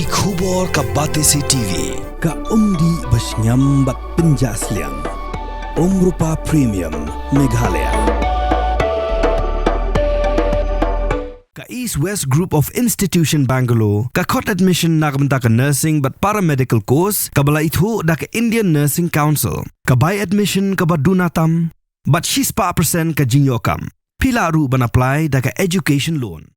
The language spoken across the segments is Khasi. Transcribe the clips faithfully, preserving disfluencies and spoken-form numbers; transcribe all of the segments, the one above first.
Ki khubor ka Batesi T V, ka umdih ba shngiam bad pynjah sliang. Umrupa Premium, Meghalaya. Ka East West Group of Institution Bangalore ka khot admission na ka bynta ka nursing bad paramedical course kaba la ithuh da ka Indian Nursing Council. Ka bai admission kaba duna tam bad shispah percent ka jingïoh kam. Phi lah ruh ban apply da ka education loan.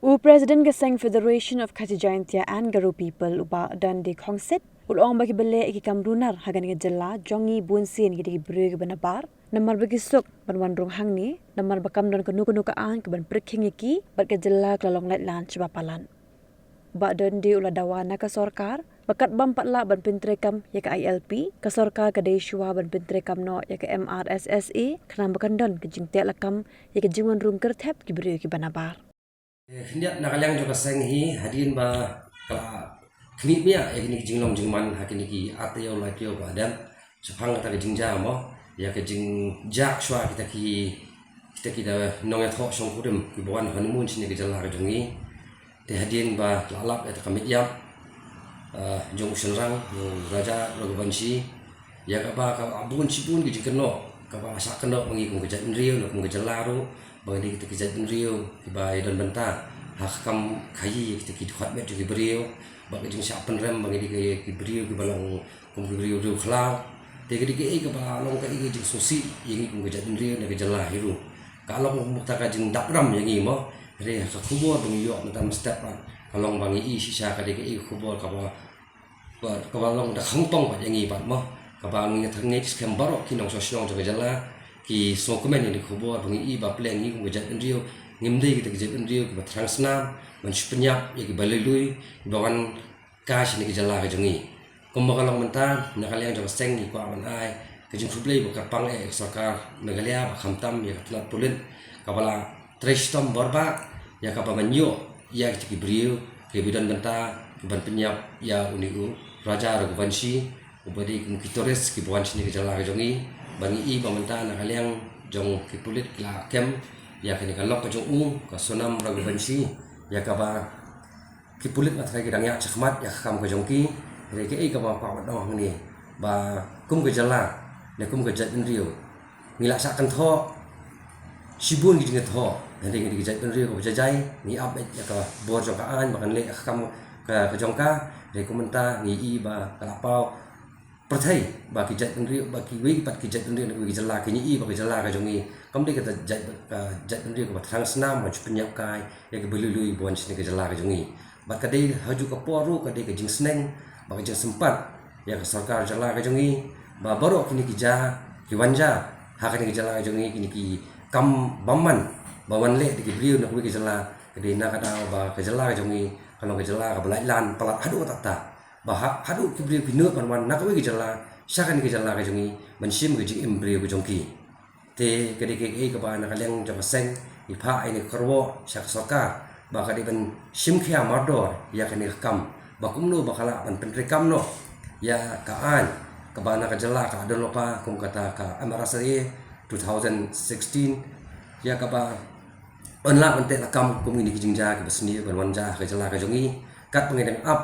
U President ka seng Federation of Khasi Jaintia and Garo People, u Bah Dundee Khongsit, u la ong ba kiba leh ïa ki kam runar ha kane ka jylla jong ngi bunsien ki dei ki briew kiba nabar, namar ba ki suk ban wan rung hangne, namar ba kam don kano kano ka aiñ kaban pyrkhing ïa ki, bad ka jylla ka la long laitlan shibun palat. Bah Dundee u la dawa na ka sorkar ba katba ym pat lah ban pyntreikam ïa ka I L P, ka sorkar ka dei shuwa ban pyntreikam noh ïa ka M R S S A, khnang ba kan don ka jingteh lakam ïa ka jingwan rung kyrthep ki briew kiba nabar. Eh, khyndiat na ka liang jong ka seng hi, hadien ba ka la khmih miah ïa kine ki jinglong jingman ha kine ki ar taïew lai taïew ba dep, shaphang kata ka jingjia mo, ïa ka jingjia shuwa kita ki, kita ki da nongïathoh shongkurim kiba wan honeymoon shane ka jylla ka jong ngi. Te hadien ba la lap ïa kata ka met ïap, eh, jong u shynrang, u Raja Raghuvanshi, ïa kaba ka bun shibun ki jingkynnoh kaba la shah kynnoh ma ngi kum ka jaitbynriew ne kum ka jylla ruh, ba ngi dei kita ki jaitbynriew kiba ïadon bynta ha ka kam khaïi ïa kita ki dkhot met jong ki briew. Bad ka jingshah pynrem ba ngi dei ki briew kiba long kum ki briew riewkhlaw. Te ka dei kaei kaba long kaei ka jingsngewsih ïa ngi kum ka jaitbynriew ne ka jylla hi ruh. Ka long kum kata ka jingdap ram ïa ngi mo. Hynrei ha ka khubor ba ngi ïoh mynta mynstep pat ka long ba ngi i shisha ka dei kaei ka khubor kaba, ba, kaba long da khongpong pat ïa ngi pat mo. Kaba ngi thang ngi skhem baroh ki nongshong shnong jong ka jylla ki sngewkmen ïa kane ka khubor ba ngi i ba pyrshah ngi kum ka jaitbynriew ngim dei kita ki jaitbynriew kiba thrang snam ban shu pynïap ïa kiba lui lui, kiba wan kai shane ka jylla ka jong ngi. Kumba ka long mynta, na ka liang jong ka seng ngi kwah ban ai ka jingkhublei ba kyrpang eh ïa ka sorkar Meghalaya, ba khamtam ïa ka tnat pulit kaba la trei shitom bor bha ïa kaba man ïoh ïa kita ki briew kiba don bynta kiban pynïap ïa une u Raja Raghuvanshi, uba dei kum ki tourist kiba wan shane ka jylla ka jong ngi. Ba ngi i ba mynta na ka liang jong ki pulit ki la kem ïa kane ka lok ka jong u, ka Sonam Raghuvanshi, ïa kaba ki pulit nga tharai ki dang ïaid shakhmat ïa ka kam ka jong ki. Hynrei kaei kaba nga kwah ban ong hangne, ba kum ka jylla ne kum ka jaitbynriew ngi la shah kynthoh shibun ki jingkynthoh. Hynrei ngi dei ki jaitbynriew kaba jai jai, ngi ap ïa ka bor jong ka aiñ ba kan leh ïa ka kam ka, ka jong ka. Hynrei kum mynta ngi i ba ka la paw pyrthei ba ki jaitbynriew, ba kiwei pat ki jaitbynriew na kiwei ki jylla ki ngi i ba ka jylla ka jong ngi kam dei kata jait, ka jaitbynriew kaba thrang snam ban shu pynïap kai ïa kiba lui lui ba wan shane ka jylla ka jong ngi. Bad ka dei ha kajuh ka por ruh ka dei ka jingsneng bad ka jingsympat ïa ka sorkar jylla ka jong ngi ba baroh kine ki jia, ki wan jia ha kane ka jylla ka jong ngi, kine ki kam bymman ba wan leh da ki briew na kiwei ki jylla, ka dei na ka daw ba ka jylla ka jong ngi ka long ka jylla kaba laitlan palat haduh katta katta. Ba ha, haduh ki briew ki nud ban wan na kawei ka jylla sha kane ka jylla ka jong ngi ban shim ka jingim briew ka jong ki. Te ka dei kaei kaba na ka liang jong ka seng ngi phah ïa kane ka kyrwoh sha ka sorkar ba ka dei ban shim khia mardor ïa kane ka kam, ba kumno ba ka lah ban pyntreikam noh ïa ka aiñ kaba na ka jylla ka la don lypa kum kata ka M R S S A two thousand sixteen, ïa kaba yn lah ban teh lakam kum kine ki jingjia kiba sniew ban wan jia ha ka jylla ka jong ngi. Katba ngi dang ap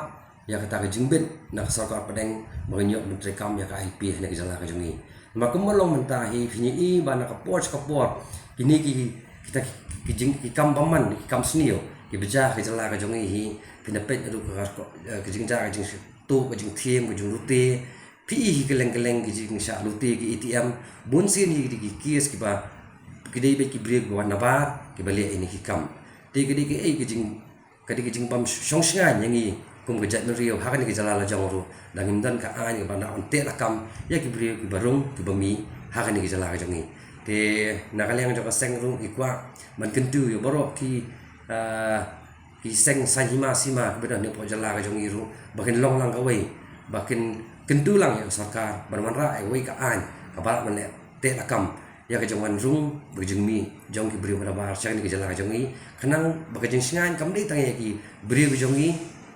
ïa kata ka jingbit na ka sorkar pdeng ba ngin ïoh ban treikam ïa ka I L P ha kane ka jylla ka jong ngi. Namar kumba long mynta hi phi ngi i ba na ka por sha ka por kine ki, kita ki, ki jing, ki kam bymman, ki kam sniew kiba jia ha ka jylla ka jong ngi hi, phin da peit ruh ka, ka, eh, ka jingjia, ka jingtuh, ka jingthiem, ka jinglute. Phi i hi kylleng kylleng ki jingshah lute ki A T M, bunsien hi ki dei ki case kiba, ki dei beit ki briew kiba wan nabar kiba leh ïa kine ki kam. Te ka dei kaei ka jing, ka dei ka jingbym shong shngaiñ ïa ngi kum ka jaitbynriew ha kane ka jylla la jong ruh, da ngim don ka aiñ kaba lah ban teh lakam ïa ki briew kiba rung kiba mih ha kane ka jylla ka jong ngi. Te na ka liang jong ka seng ruh ngi kwah ban kyntu ïa baroh ki, ah, ki seng saiñ hima sima kiba don hapoh jylla ka jong ngi ruh ba kin long lang kawei, ba kin kyntu lang ïa ka sorkar ban wanrah ïa kawei ka aiñ kaba lah ban leh teh lakam ïa ka jingwan rung bad ka jingmih jong ki briew ba nabar sha kane ka jylla ka jong ngi. Khnang ba ka jingshngaiñ kam dei tang ïa ki briew ka jong ngi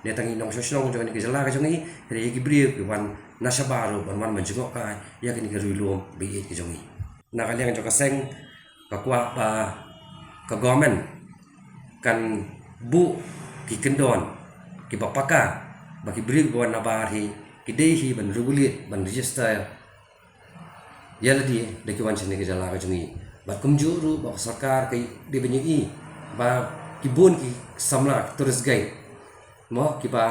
ne tang ïa ki nongshong shnong jong kane ka jylla ka jong ngi, hynrei ïa ki briew ki wan na shabar ruh ban wan ban jngoh kai ïa kane ka ri lum ba ïeit ka jong ngi. Na ka liang jong ka seng, ka kwah ba ka government kan buh ki kyndon kiba paka ba ki briew ba wan nabar hi ki dei hi ban regulate, ban register ïa lade da ki wan shane ka jylla ka jong ngi. Bad kumjuh ruh ba ka sorkar ka dei ban ïohi ba ki bun ki samla, ki tourist guide, mo, kiba,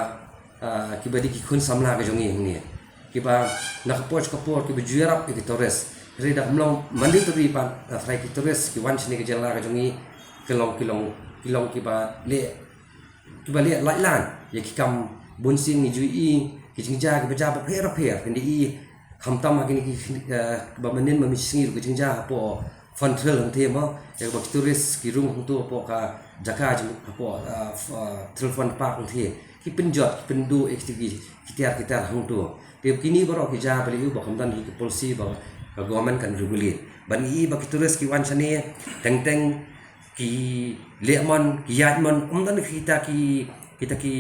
ah, kiba dei ki khun samla ka jong ngi hangne, kiba na ka por sha ka por kiba ju ïarap ïa ki tourist. Hynrei da kam long mandatory pat, ah, trai ki tourist ki wan shane ka jylla ka jong ngi, ki long, ki long, ki long kiba leh, kiba leh laitlan ïa ki kam bun sien. Ngi ju i ki jingjia kiba jia bapher bapher, ngi i khamtam ha kine ki, eh, ba mynnin ma mi sngi ruh ki jingjia hapoh Ferntree hangtei, mo, ïa ba ki tourist ki rung hangto hapoh ka jaka jong, hapoh, eh, f-, eh, Thrill Fun Park hangtei, ki pynjot, ki pynduh ïa ki, ki tiar, ki tiar hangto. Te kine baroh ki jia ba leh ïa u ba kam don hi ki policy ba ka government kan regulate. Ban i ba ki tourist ki wan shane teng teng ki leh mon, ki ïaid mon, ym don kita ki, kita ki,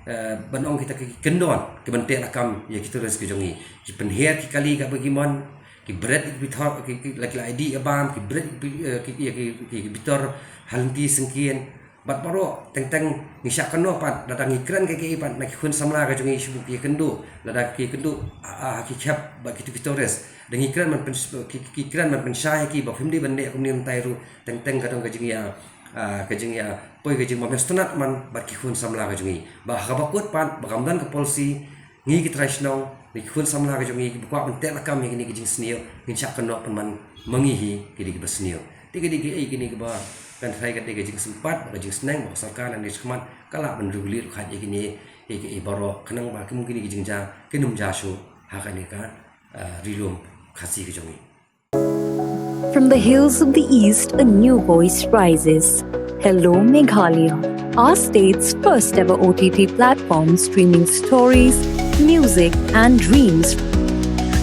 eh, ban ong kita ki kyndon ki ban teh lakam ïa ki tourist ki jong ngi. Ki pynher ki kali kaba ki mon, ki bret ki bitor, ki, ki la, ki la ïoh ïa bam, ki bret ki, eh, ki, ki, ki, ki, ki bitor ha lynti syngkien. Bad baroh teng teng ngi shah kynnoh pat, lada ngi kren kaei kaei pat na ki khun samla ka jong ngi shu buh ki ïakynduh, lada ki ïakynduh, ah, ah, ki khep bad kitu ki tourist. Da ngi kren ban pyn-, ki, ki kren ban pynshai ha ki ba phim dei ban leh kumne mynta ruh, teng teng ka don ka jingïa, ah, ka jingïa poi, ka jingbym sngewtynnat man bad ki khun samla ka jong ngi. Ba ha kaba kut pat ba kam don ka policy, ngi ki trai shnong, ngi ki khun samla ka jong ngi kiba kwah ban teh lakam ïa kine ki jingsniew, ngin shah kynnoh pynban ma ngi hi ki dei kiba sniew. Te ki dei kiei kine kiba kan trai, ka dei ka jingsympat bad ka jingsneng ba ka sorkar nangne shakhmat ka lah ban regulate ruh khat ïa kine, ïa kiei baroh, khnang ba kum kine ki jingjia kin ym jia shuh ha kane ka, ah, ri lum Khasi ka jong ngi. From the hills of the East, a new voice rises. Hello, Meghalaya, our state's first ever O T T platform, streaming stories, music, and dreams.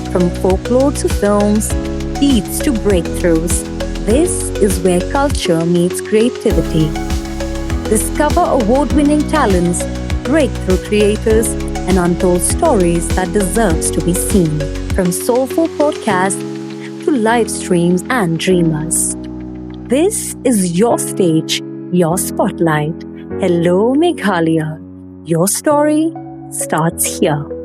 From folklore to films, beats to breakthroughs, this is where culture meets creativity. Discover award winning talents, breakthrough creators, and untold stories that deserves to be seen. From soulful podcasts to live streams and dreamers. This is your stage, your spotlight. Hello, Meghalaya. Your story starts here.